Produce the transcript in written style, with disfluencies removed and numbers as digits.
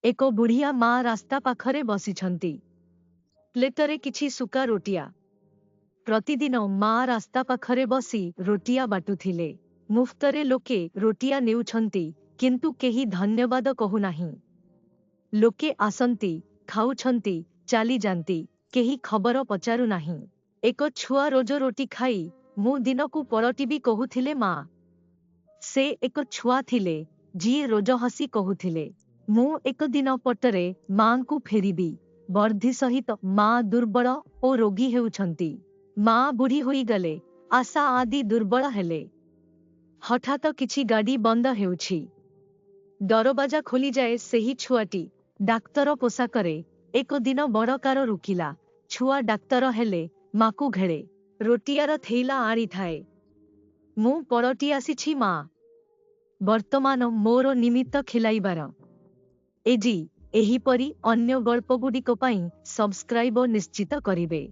ଏକ ବୁଢ଼ିଆ ମା ରାସ୍ତା ପାଖରେ ବସିଛନ୍ତି। ପ୍ଲେଟରେ କିଛି ସୁକା ରୋଟିଆ। ପ୍ରତିଦିନ ମା ରାସ୍ତା ପାଖରେ ବସି ରୋଟିଆ ବାଟୁଥିଲେ। ମୁଫ୍ତରେ ଲୋକେ ରୋଟିଆ ନେଉଛନ୍ତି, କିନ୍ତୁ କେହି ଧନ୍ୟବାଦ କହୁନାହିଁ। ଲୋକେ ଆସନ୍ତି, ଖାଉଛନ୍ତି, ଚାଲିଯାନ୍ତି, କେହି ଖବର ପଚାରୁନାହିଁ। ଏକ ଛୁଆ ରୋଜ ରୋଟି ଖାଇ ମୁଁ ଦିନକୁ ପଳଟିବି କହୁଥିଲେ ମା। ସେ ଏକ ଛୁଆ ଥିଲେ ଯିଏ ରୋଜ ହସି କହୁଥିଲେ, ମୁଁ ଏକ ଦିନ ପଟରେ ମାଙ୍କୁ ଫେରିବି। ବର୍ଦ୍ଧି ସହିତ ମା ଦୁର୍ବଳ ଓ ରୋଗୀ ହେଉଛନ୍ତି। ମା ବୁଢ଼ୀ ହୋଇଗଲେ, ଆଶା ଆଦି ଦୁର୍ବଳ ହେଲେ। ହଠାତ କିଛି ଗାଡ଼ି ବନ୍ଦ ହେଉଛି। ଦରବାଜା ଖୋଲିଯାଏ ସେହି ଛୁଆଟି ଡାକ୍ତର ପୋଷାକରେ। ଏକ ଦିନ ବଡ଼ କାର ରୁକିଲା। ଛୁଆ ଡାକ୍ତର ହେଲେ ମାକୁ ଘେଳେ। ରୋଟିଆର ଥେଇଲା ଆଣିଥାଏ। ମୁଁ ପଳଟି ଆସିଛି ମା। ବର୍ତ୍ତମାନ ମୋର ନିମିତ୍ତ ଖିଲାଇବାର। ଏଜି ଏହିପରି ଅନ୍ୟ ଗଳ୍ପଗୁଡ଼ିକ ପାଇଁ ସବସ୍କ୍ରାଇବ ନିଶ୍ଚିତ କରିବେ।